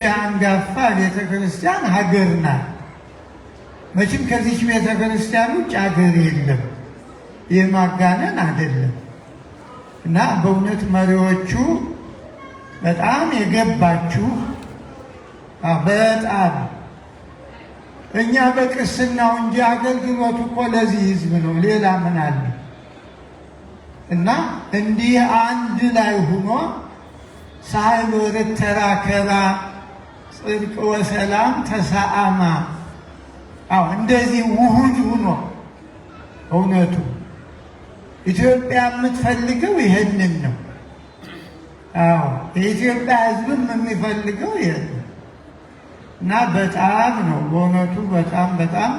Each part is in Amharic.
አንጋፋ ቤተ ክርስቲያን ሀገር ናት። መቼም ከዚች ቤተ ክርስቲያን ውጭ ሀገር የለም። ይህ ማጋነን አይደለም። እና በእውነት መሪዎቹ በጣም የገባችሁ፣ በጣም እኛ በቅስናው እንጂ አገልግሎቱ እኮ ለዚህ ህዝብ ነው። ሌላ ምን አለ? እና እንዲህ አንድ ላይ ሁኖ ሳይወርድ ተራከባ ጽድቅ ወሰላም ተሳአማ። አዎ፣ እንደዚህ ውሁድ ሁኖ እውነቱ ኢትዮጵያ የምትፈልገው ይህንን ነው። አዎ፣ የኢትዮጵያ ሕዝብም የሚፈልገው ይህንን እና በጣም ነው በእውነቱ በጣም በጣም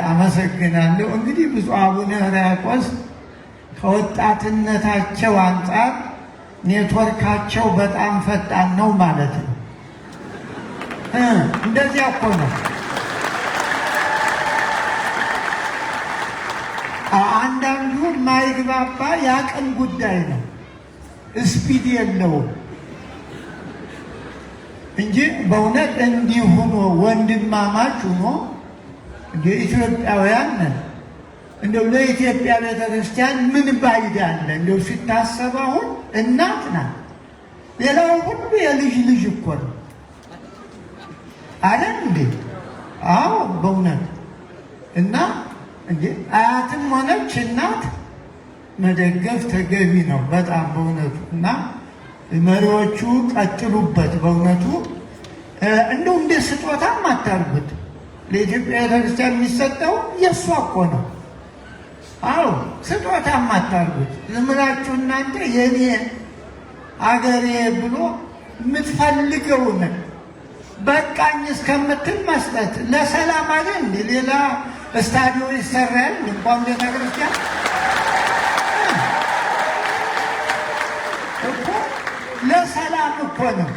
አመሰግናለሁ። እንግዲህ ብፁዕ አቡነ ሕርያቆስ ከወጣትነታቸው አንጻር ኔትወርካቸው በጣም ፈጣን ነው ማለት ነው። እንደዚያ እኮ ነው። አንዳንዱ የማይግባባ የአቅም ጉዳይ ነው፣ speed የለውም እንጂ በእውነት እንዲህ ሆኖ ወንድማማች ሆኖ እንደ ኢትዮጵያውያን ነን። እንደው ለኢትዮጵያ ቤተክርስቲያን ምን ባዕድ አለ? እንደው ሲታሰብ አሁን እናት ናት። ሌላው ሁሉ የልጅ ልጅ እኮ ነው አይደል እንዴ? አዎ፣ በእውነት እና እንዴ አያትም ሆነች እናት መደገፍ ተገቢ ነው በጣም በእውነቱ። እና መሪዎቹ ቀጥሉበት። በእውነቱ እንደው እንደ ስጦታም አታርጉት። ለኢትዮጵያ ቤተክርስቲያን የሚሰጠው የእሷ እኮ ነው። አዎ፣ ስጦታም አታርጉት። ዝም ብላችሁ እናንተ የኔ አገሬ ብሎ የምትፈልገውን በቃኝ እስከምትል መስጠት ለሰላም አይደል እንዴ? ሌላ ስታዲዮ ይሰራል እንኳን ቤተክርስቲያን እኮ ለሰላም እኮ ነው።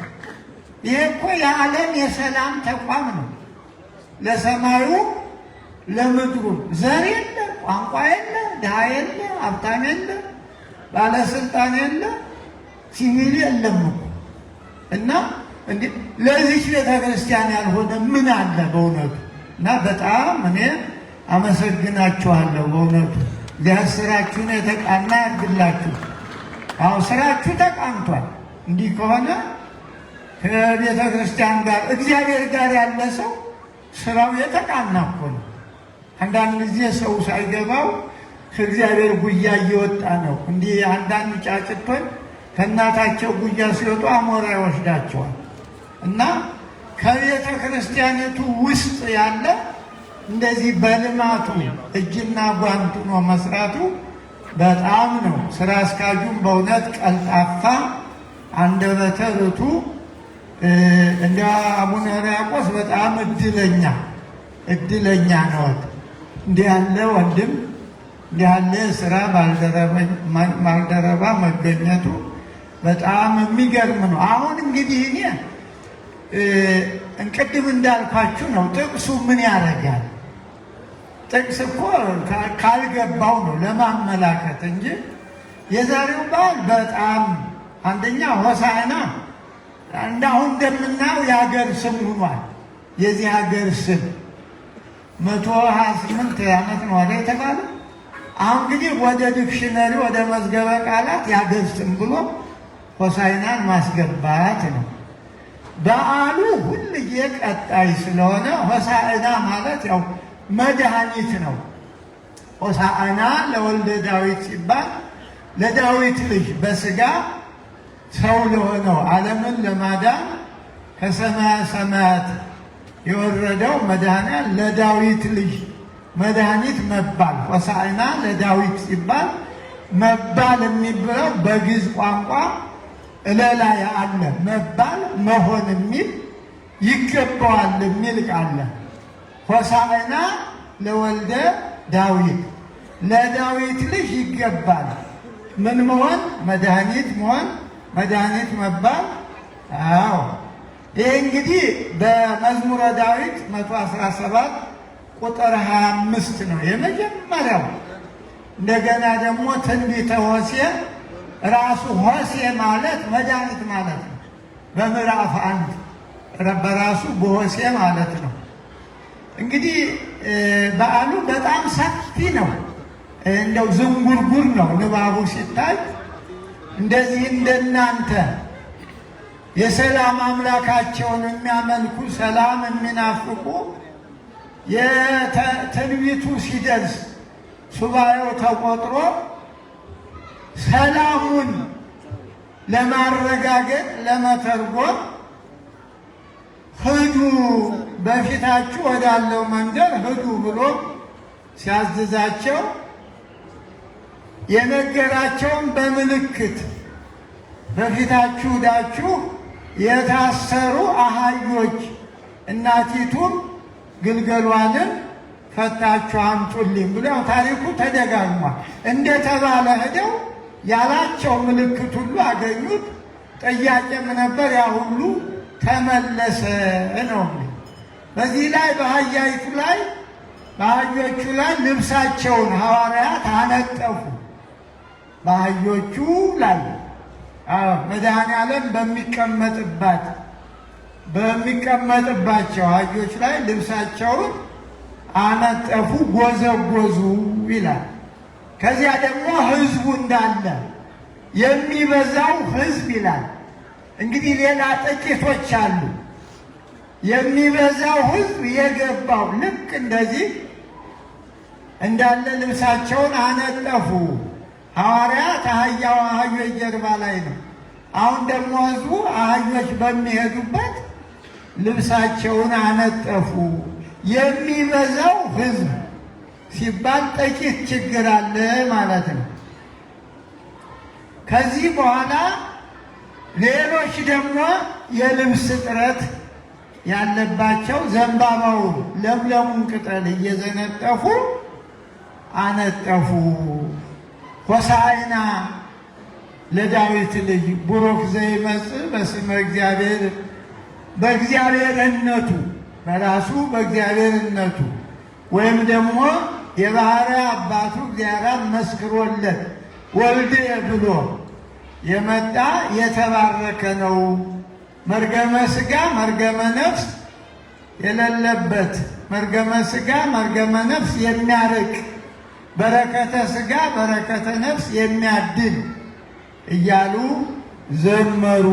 ይሄ እኮ የዓለም የሰላም ተቋም ነው። ለሰማዩ ለምድሩ ዘር የለ፣ ቋንቋ የለ፣ ድሃ የለ፣ ሀብታም የለ፣ ባለስልጣን የለ፣ ሲቪል የለም እኮ። እና እንዴ ለዚች ቤተ ክርስቲያን ያልሆነ ምን አለ በእውነቱ? እና በጣም እኔ አመሰግናችኋለሁ በእውነቱ። እግዚአብሔር ስራችሁን የተቃና ያድርግላችሁ። አሁን ስራችሁ ተቃንቷል። እንዲህ ከሆነ ከቤተ ክርስቲያን ጋር እግዚአብሔር ጋር ያለ ሰው ስራው የተቃና እኮ ነው። አንዳንድ ጊዜ ሰው ሳይገባው ከእግዚአብሔር ጉያ እየወጣ ነው። እንዲህ አንዳንድ ጫጭቶች ከእናታቸው ጉያ ሲወጡ አሞራ ይወስዳቸዋል። እና ከቤተ ክርስቲያኒቱ ውስጥ ያለ እንደዚህ በልማቱ እጅና ጓንት ሆኖ መስራቱ በጣም ነው። ስራ አስኪያጁም በእውነት ቀልጣፋ፣ አንደበተ ርቱዕ፣ እንደ አቡነ ሕርያቆስ በጣም እድለኛ እድለኛ ነዎት። እንዲህ ያለ ወንድም፣ እንዲህ ያለ ስራ ባልደረባ መገኘቱ በጣም የሚገርም ነው። አሁን እንግዲህ እኔ እንቅድም እንዳልኳችሁ ነው። ጥቅሱ ምን ያደርጋል? ጥቅስ እኮ ካልገባው ነው ለማመላከት እንጂ የዛሬው በዓል በጣም አንደኛ ሆሳዕና እንዳሁን እንደምናየው የሀገር ስም ሆኗል። የዚህ ሀገር ስም 128 ዓመት ነው አይደል የተባለ። አሁን እንግዲህ ወደ dictionary ወደ መዝገበ ቃላት የሀገር ስም ብሎ ሆሳዕናን ማስገባት ነው። በዓሉ ሁልጊዜ ቀጣይ ስለሆነ ሆሳዕና ማለት ያው መድኃኒት ነው። ሆሳዕና ለወልደ ዳዊት ሲባል ለዳዊት ልጅ በስጋ ሰው ለሆነው ዓለምን ለማዳን ከሰማያ ሰማያት የወረደው መድኃኒዓለም ለዳዊት ልጅ መድኃኒት መባል ሆሳዕና ለዳዊት ሲባል መባል የሚብለው በግዕዝ ቋንቋ እለላይ አለ መባል መሆን የሚል ይገባዋል የሚል ቃል። ሆሳዕና ለወልደ ዳዊት ለዳዊት ልጅ ይገባል ምን መሆን? መድኃኒት መሆን፣ መድኃኒት መባል። አዎ፣ ይህ እንግዲህ በመዝሙረ ዳዊት 117 ቁጥር 25 ነው የመጀመሪያው። እንደገና ደግሞ ትንቢተ ሆሴዕ ራሱ ሆሴዕ ማለት መድኃኒት ማለት ነው። በምዕራፍ 1 በራሱ በሆሴ ማለት ነው። እንግዲህ በዓሉ በጣም ሰፊ ነው። እንደው ዝንጉርጉር ነው ንባቡ ሲታይ። እንደዚህ እንደናንተ የሰላም አምላካቸውን የሚያመልኩ ሰላም የሚናፍቁ የትንቢቱ ሲደርስ ሱባኤው ተቆጥሮ ሰላሙን ለማረጋገጥ ለመተርጎም ሂዱ በፊታችሁ ወዳለው መንደር ሂዱ ብሎ ሲያዝዛቸው የነገራቸውን በምልክት በፊታችሁ ዳችሁ የታሰሩ አህዮች እናቲቱም ግልገሏንም ፈታችሁ አምጡልኝ ብሎ ያው ታሪኩ ተደጋግሟል። እንደተባለ ሄደው ያላቸው ምልክት ሁሉ አገኙት። ጥያቄም ነበር፣ ያ ሁሉ ተመለሰ ነው። በዚህ ላይ በአህያይቱ ላይ በአህዮቹ ላይ ልብሳቸውን ሐዋርያት አነጠፉ። በአህዮቹ ላይ መድኃኔ ዓለም በሚቀመጥባት በሚቀመጥባቸው አህዮች ላይ ልብሳቸውን አነጠፉ፣ ጎዘጎዙ ይላል። ከዚያ ደግሞ ህዝቡ እንዳለ የሚበዛው ህዝብ ይላል። እንግዲህ ሌላ ጥቂቶች አሉ። የሚበዛው ህዝብ የገባው ልክ እንደዚህ እንዳለ ልብሳቸውን አነጠፉ። ሐዋርያት አህያው አህዮች ጀርባ ላይ ነው። አሁን ደግሞ ህዝቡ አህዮች በሚሄዱበት ልብሳቸውን አነጠፉ። የሚበዛው ህዝብ ሲባል ጥቂት ችግር አለ ማለት ነው። ከዚህ በኋላ ሌሎች ደግሞ የልብስ እጥረት ያለባቸው ዘንባባውን ለምለሙን ቅጠል እየዘነጠፉ አነጠፉ። ሆሳዕና ለዳዊት ልጅ ቡሩክ ዘይመጽእ በስመ እግዚአብሔር፣ በእግዚአብሔርነቱ በራሱ በእግዚአብሔርነቱ ወይም ደግሞ የባሕርይ አባቱ እግዚአብሔር መስክሮለት ወልድ ብሎ የመጣ የተባረከ ነው። መርገመ ሥጋ መርገመ ነፍስ የሌለበት መርገመ ሥጋ መርገመ ነፍስ የሚያርቅ በረከተ ሥጋ በረከተ ነፍስ የሚያድል እያሉ ዘመሩ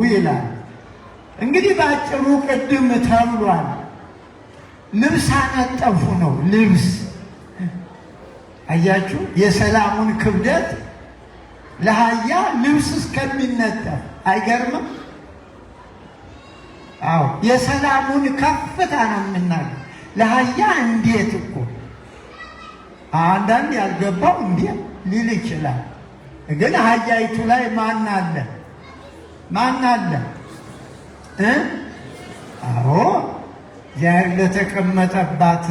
ይላል። እንግዲህ በአጭሩ ቅድም ተብሏል። ልብስ አነጠፉ ነው። ልብስ አያችሁ፣ የሰላሙን ክብደት ለአህያ ልብስ እስከሚነጠፍ አይገርምም? አዎ የሰላሙን ከፍታ ነው የምናገር። ለአህያ እንዴት እኮ አንዳንድ ያልገባው እንዴ ሊል ይችላል። ግን አህያይቱ ላይ ማን አለ? ማን አለ? አዎ እግዚአብሔር ለተቀመጠባት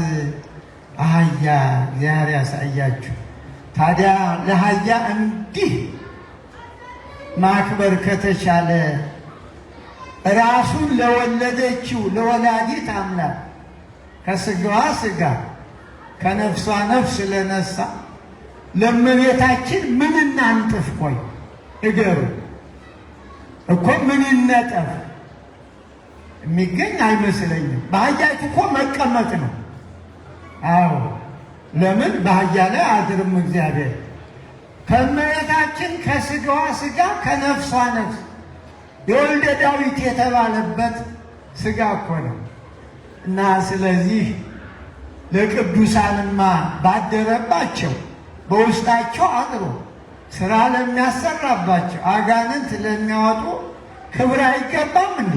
አህያ እግዚአብሔር ያሳያችሁ። ታዲያ ለአህያ እንዲህ ማክበር ከተቻለ ራሱን ለወለደችው ለወላዲት አምላክ ከስጋዋ ስጋ ከነፍሷ ነፍስ ለነሳ ለእመቤታችን ምን እናንጥፍ? ቆይ እገሩ እኮ ምን ይነጠፍ? የሚገኝ አይመስለኝም። በአህያይቱ እኮ መቀመጥ ነው። አዎ ለምን በአህያ ላይ አድርም እግዚአብሔር ከእመቤታችን ከስጋዋ ስጋ ከነፍሷ ነፍስ የወልደ ዳዊት የተባለበት ስጋ እኮ ነው። እና ስለዚህ ለቅዱሳንማ ባደረባቸው በውስጣቸው አድሮ ስራ ለሚያሰራባቸው አጋንንት ለሚያወጡ ክብር አይገባም እንዴ?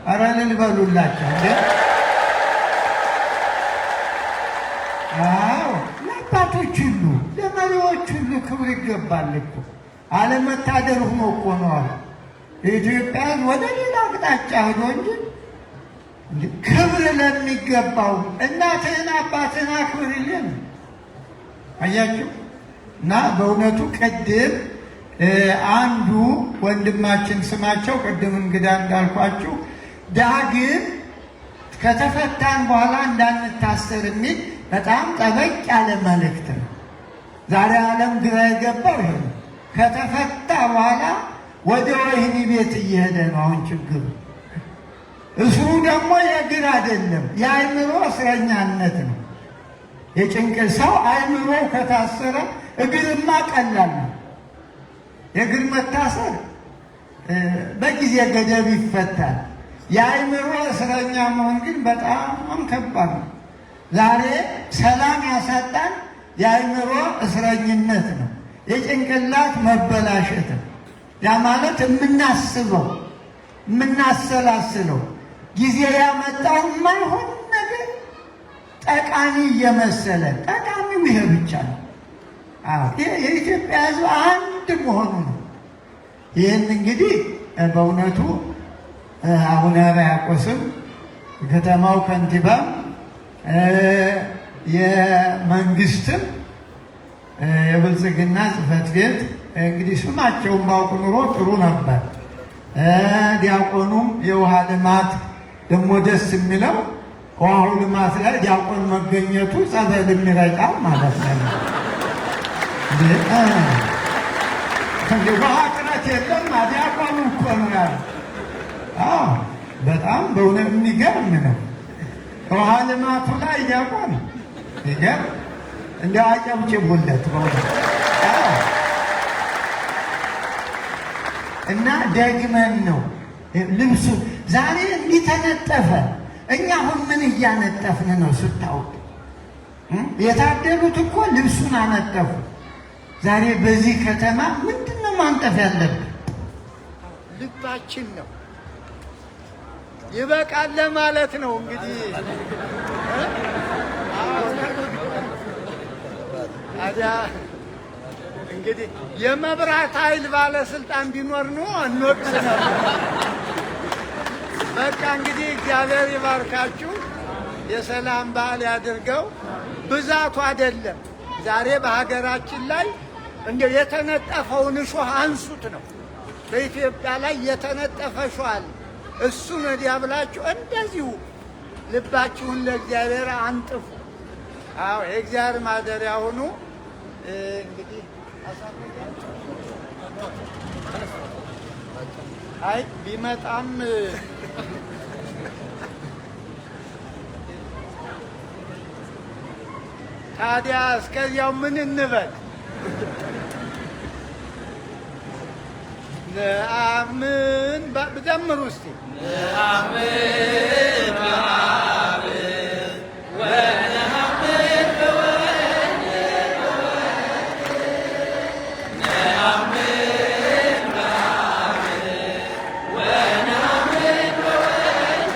ኧረ እልል በሉላቸው እንዴ! አዎ ለአባቶች ሁሉ ለመሪዎች ሁሉ ክብር ይገባል እኮ። አለመታደል ሆኖ እኮ ነው አለ ኢትዮጵያን ወደ ሌላ አቅጣጫ ሄዶ እንጂ ክብር ለሚገባው እናትህን አባትህን አክብርልን። አያችሁ። እና በእውነቱ ቅድም አንዱ ወንድማችን ስማቸው ቅድም እንግዳ እንዳልኳችሁ ዳግም ከተፈታን በኋላ እንዳንታሰር የሚል በጣም ጠበቅ ያለ መልእክት ነው። ዛሬ ዓለም ግራ የገባው ይሄ ነው። ከተፈታ በኋላ ወደ ወህኒ ቤት እየሄደ ነው አሁን ችግሩ። እስሩ ደግሞ የእግር አይደለም፣ የአእምሮ እስረኛነት ነው። የጭንቅ ሰው አእምሮ ከታሰረ እግርማ ቀላል ነው። የእግር መታሰር በጊዜ ገደብ ይፈታል። የአእምሮ እስረኛ መሆን ግን በጣም ከባድ ነው። ዛሬ ሰላም ያሳጣን የአእምሮ እስረኝነት ነው፣ የጭንቅላት መበላሸት ነው። ያ ማለት የምናስበው የምናሰላስለው ጊዜ ያመጣው የማይሆን ነገር ጠቃሚ እየመሰለን ጠቃሚው ይሄ ብቻ ነው። የኢትዮጵያ ሕዝብ አንድ መሆኑ ነው። ይህን እንግዲህ በእውነቱ አቡነ ሕርያቆስም ከተማው ከንቲባም የመንግስትም የብልጽግና ጽሕፈት ቤት እንግዲህ ስማቸውን ባውቅ ኑሮ ጥሩ ነበር። ዲያቆኑም የውሃ ልማት ደግሞ ደስ የሚለው ውሃው ልማት ላይ ዲያቆን መገኘቱ ጸበል የሚረጫው ማለት ነው። ውሃ ጥረት የለም፣ ዲያቆኑ እኮ ነው ያለው። በጣም በእውነት የሚገርም ነው። ውሃ ልማቱ ላይ ዲያቆን ይገርም፣ እንደ አጨብጭቡለት በእውነት። እና ደግመን ነው ልብሱ ዛሬ እንዲተነጠፈ። እኛ አሁን ምን እያነጠፍን ነው? ስታውቅ የታደሉት እኮ ልብሱን አነጠፉ። ዛሬ በዚህ ከተማ ምንድን ነው ማንጠፍ ያለብን? ልባችን ነው። ይበቃል ለማለት ነው እንግዲህ። ታዲያ እንግዲህ የመብራት ኃይል ባለስልጣን ቢኖር ነው እንወቅስ ነበር። በቃ እንግዲህ እግዚአብሔር ይባርካችሁ፣ የሰላም በዓል ያድርገው። ብዛቱ አይደለም ዛሬ በሀገራችን ላይ እንደው የተነጠፈውን እሾህ አንሱት ነው። በኢትዮጵያ ላይ የተነጠፈ እሾህ አለ። እሱን ወዲያ ብላችሁ እንደዚሁ ልባችሁን ለእግዚአብሔር አንጥፉ። አዎ የእግዚአብሔር ማደሪያ ሁኑ። እንግዲህ አይ ቢመጣም ታዲያ እስከዚያው ምን እንበል? ነአምን ዘምሩ እስቲ። ነአምን በአብ ወነአምን በወልድ ነአምን በአብ ወነአምን በወልድ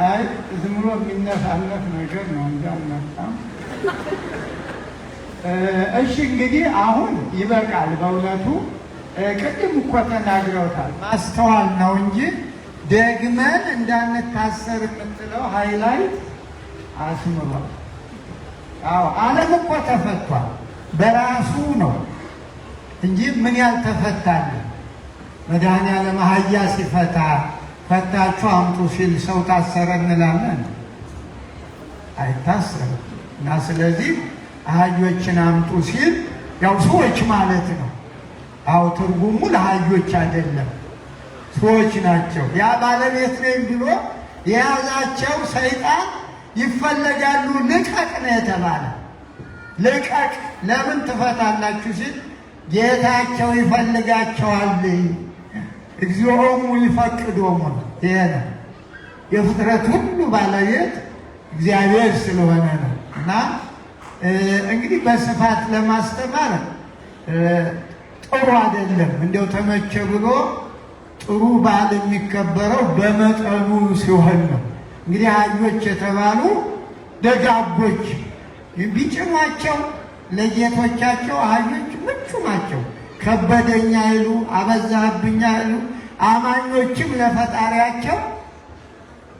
አይ ዝም ብሎ የሚነፋነፍ ነገር ነው እንጂ አልመጣም። እሺ እንግዲህ አሁን ይበቃል። በእውነቱ ቅድም እኮ ተናግረውታል። ማስተዋል ነው እንጂ ደግመን እንዳንታሰር የምትለው highlight አስምሯል። አዎ ዓለም እኮ ተፈቷል በራሱ ነው እንጂ ምን ያልተፈታል። መድኃኔዓለም አህያ ሲፈታ ፈታችሁ አምጡ ሲል ሰው ታሰረ እንላለን? አይታሰርም። እና ስለዚህ አህዮችን አምጡ ሲል ያው ሰዎች ማለት ነው። አዎ ትርጉሙ ለአህዮች አይደለም፣ ሰዎች ናቸው። ያ ባለቤት ነኝ ብሎ የያዛቸው ሰይጣን ይፈለጋሉ። ልቀቅ ነው የተባለ። ልቀቅ ለምን ትፈታላችሁ ሲል ጌታቸው ይፈልጋቸዋል። እግዚኦሙ ይፈቅዶሙ ነው። ይሄ ነው የፍጥረት ሁሉ ባለቤት እግዚአብሔር ስለሆነ ነው። እና እንግዲህ በስፋት ለማስተማር ጥሩ አይደለም። እንደው ተመቸ ብሎ ጥሩ በዓል የሚከበረው በመጠኑ ሲሆን ነው። እንግዲህ አህዮች የተባሉ ደጋጎች ቢጭኗቸው ለጌቶቻቸው አህዮች ምቹ ናቸው። ከበደኛ ይሉ፣ አበዛህብኛ ይሉ። አማኞችም ለፈጣሪያቸው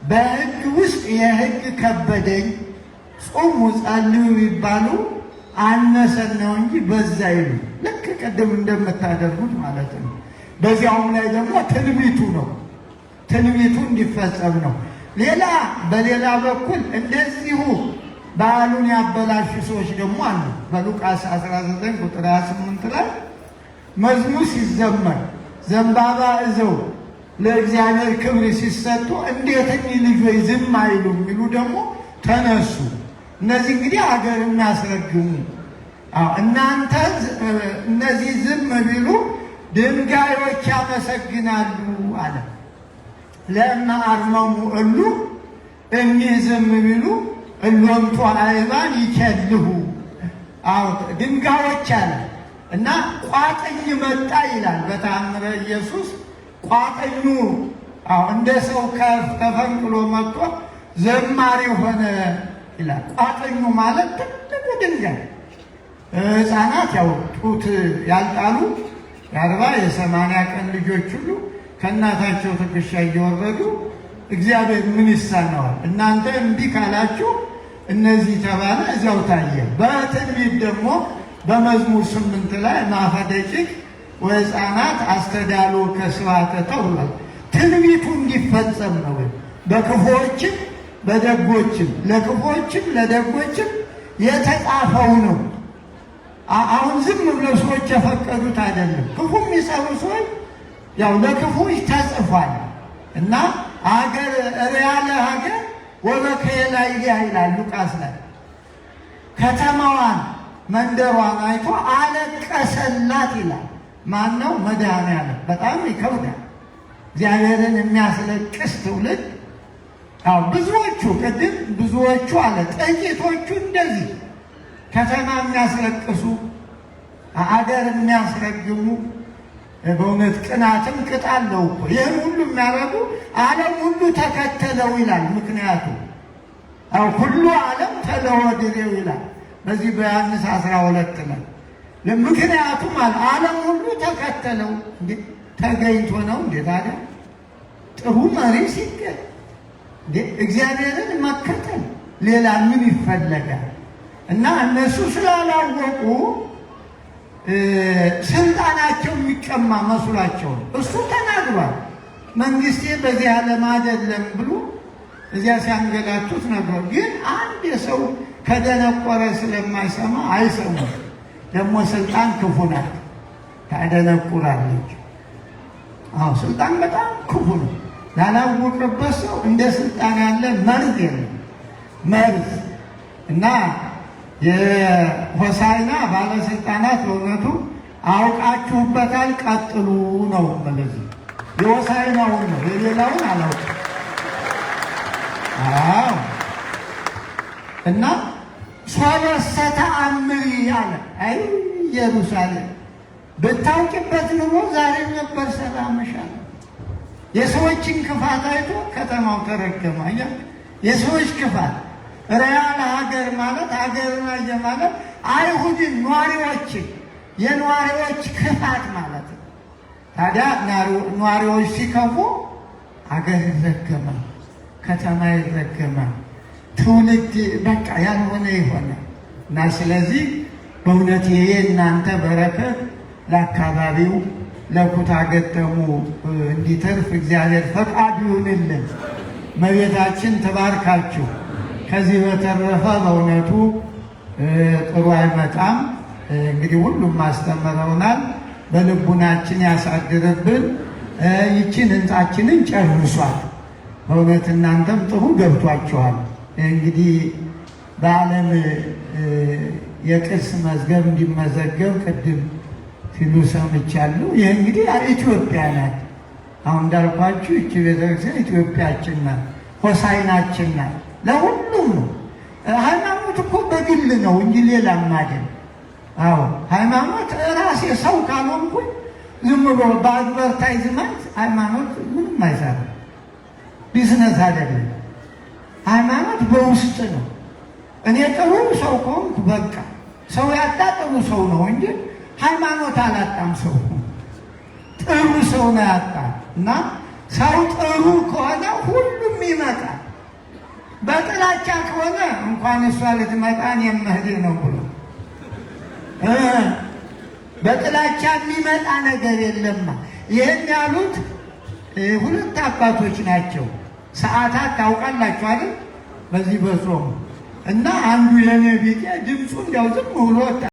በሕግ ውስጥ የሕግ ከበደኝ ጹሙ ጸልዩ ቢባሉ አነሰን ነው እንጂ በዛ ይሉ። ልክ ቅድም እንደምታደርጉት ማለት ነው። በዚያውም ላይ ደግሞ ትንቢቱ ነው፣ ትንቢቱ እንዲፈጸም ነው። ሌላ በሌላ በኩል እንደዚሁ በዓሉን ያበላሹ ሰዎች ደግሞ አሉ። በሉቃስ 19 ቁጥር 28 ላይ መዝሙር ሲዘመር ዘንባባ እዘው ለእግዚአብሔር ክብር ሲሰጡ እንዴት እኒህ ልጆች ዝም አይሉ የሚሉ ደግሞ ተነሱ። እነዚህ እንግዲህ አገር የሚያስረግሙ እናንተ እነዚህ ዝም ቢሉ ድንጋዮች ያመሰግናሉ አለ። ለእመ አርመሙ እሉ እኒህ ዝም ቢሉ እሎንቱ አእባን ይቸልሁ። አዎ ድንጋዮች አለ እና ቋጥኝ መጣ ይላል በተአምረ ኢየሱስ። ቋጥኙ አዎ እንደ ሰው ተፈንቅሎ መጥቶ ዘማሪ ሆነ ይላል። ቋጥኙ ማለት ትልቁ ድንጋይ ሕፃናት ያው ጡት ያልጣሉ የ40 የ80 ቀን ልጆች ሁሉ ከእናታቸው ትከሻ እየወረዱ እግዚአብሔር ምን ይሳነዋል? እናንተ እምቢ ካላችሁ እነዚህ ተባለ፣ እዚያው ታየ። በትንቢት ደግሞ በመዝሙር 8 ላይ ማፈደቂቅ ወሕፃናት አስተዳሎ ከስብሐተ ተብሏል። ትንቢቱ እንዲፈጸም ነው። በክፉዎችም በደጎችም ለክፉዎችም ለደጎችም የተጻፈው ነው። አሁን ዝም ብለው ሰዎች የፈቀዱት አይደለም። ክፉ የሚሰሩ ሰዎች ያው ለክፉዎች ተጽፏል እና አገር ሪያለ ሀገር ወበከየላ ይላል ሉቃስ ላይ ከተማዋን መንደሯን አይቶ አለቀሰላት ይላል። ማን ነው? መድኃኔዓለም። በጣም ይከብዳል። እግዚአብሔርን የሚያስለቅስ ትውልድ። አዎ ብዙዎቹ ቅድም ብዙዎቹ አለ ጥቂቶቹ እንደዚህ ከተማ የሚያስለቅሱ አገር የሚያስረግሙ በእውነት ቅናትም ቅጥ አለው እኮ። ይህን ሁሉ የሚያደርጉ ዓለም ሁሉ ተከተለው ይላል። ምክንያቱ አዎ ሁሉ ዓለም ተለወድሬው ይላል በዚህ በዮሐንስ 12 ላይ። ምክንያቱም ዓለም ሁሉ ተከተለው እንዴ ተገኝቶ ነው እንዴ ታዲያ? ጥሩ መሪ ሲገኝ እንዴ እግዚአብሔርን መከተል ሌላ ምን ይፈለጋል? እና እነሱ ስላላወቁ ስልጣናቸው የሚቀማ መስሏቸው ነው። እሱ ተናግሯል። መንግስቴ በዚህ ዓለም አይደለም ብሎ እዚያ ሲያንገላቱት ነበር። ግን አንድ የሰው ከደነቆረ ስለማይሰማ አይሰሙም። ደግሞ ስልጣን ክፉ ናት፣ ታደነቁራለች። አዎ ስልጣን በጣም ክፉ ነው። ላላወቀበት ሰው እንደ ስልጣን ያለ መርዝ የለም፣ መርዝ። እና የሆሳዕና ባለስልጣናት በእውነቱ አውቃችሁበታል፣ ቀጥሉ ነው። እንደዚህ የሆሳዕናውን ነው፣ የሌላውን አላውቅም። አዎ እና ሶበሰ ተአምሪ አለ። አይ ኢየሩሳሌም ብታውቂበት ኑሮ ዛሬ ነበር ሰላምሽ አለ። የሰዎችን ክፋት አይቶ ከተማው ተረገመ። የሰዎች ክፋት ሪያል ሀገር ማለት ሀገርን አየ ማለት አይሁድን ነዋሪዎችን የነዋሪዎች ክፋት ማለት ነው። ታዲያ ነዋሪዎች ሲከፉ ሀገር ይረገማል፣ ከተማ ይረገማል፣ ትውልድ በቃ ያልሆነ ይሆናል። እና ስለዚህ በእውነት ይሄ እናንተ በረከት ለአካባቢው ለኩታ ገጠሙ እንዲተርፍ እግዚአብሔር ፈቃዱ ይሁንልን። እመቤታችን ትባርካችሁ። ከዚህ በተረፈ በእውነቱ ጥሩ አይመጣም። እንግዲህ ሁሉም አስተምረውናል። በልቡናችን ያሳድርብን። ይችን ህንፃችንን ጨርሷል። በእውነት እናንተም ጥሩ ገብቷችኋል። እንግዲህ በዓለም የቅርስ መዝገብ እንዲመዘገብ ቅድም ሲሉ ሰምቻለሁ። ይህ እንግዲህ ኢትዮጵያ ናት። አሁን እንዳልኳችሁ ይቺ ቤተክርስቲያን ኢትዮጵያችን ናት፣ ሆሳዕናችን ናት። ለሁሉም ነው። ሃይማኖት እኮ በግል ነው እንጂ ሌላም አይደል። አዎ ሃይማኖት ራሴ ሰው ካልሆንኩኝ ዝም ብሎ በ advertisement ሃይማኖት ምንም አይሰራም። ቢዝነስ አይደለም። ሃይማኖት በውስጥ ነው። እኔ ጥሩ ሰው ከሆንኩ በቃ ሰው ያጣ ጥሩ ሰው ነው እንጂ ሃይማኖት አላጣም። ሰው ጥሩ ሰው ነው ያጣ እና ሰው ጥሩ ከሆነ ሁሉም ይመጣል። በጥላቻ ከሆነ እንኳን እሷ ልትመጣ እኔም መሄዴ ነው ብሎ በጥላቻ የሚመጣ ነገር የለማ። ይህን ያሉት ሁለት አባቶች ናቸው። ሰዓታት ታውቃላችሁ አይደል? በዚህ በጾሙ እና አንዱ የኔ ቢጤ ድምፁ እንዲያው ዝም ብሎ ወጣ።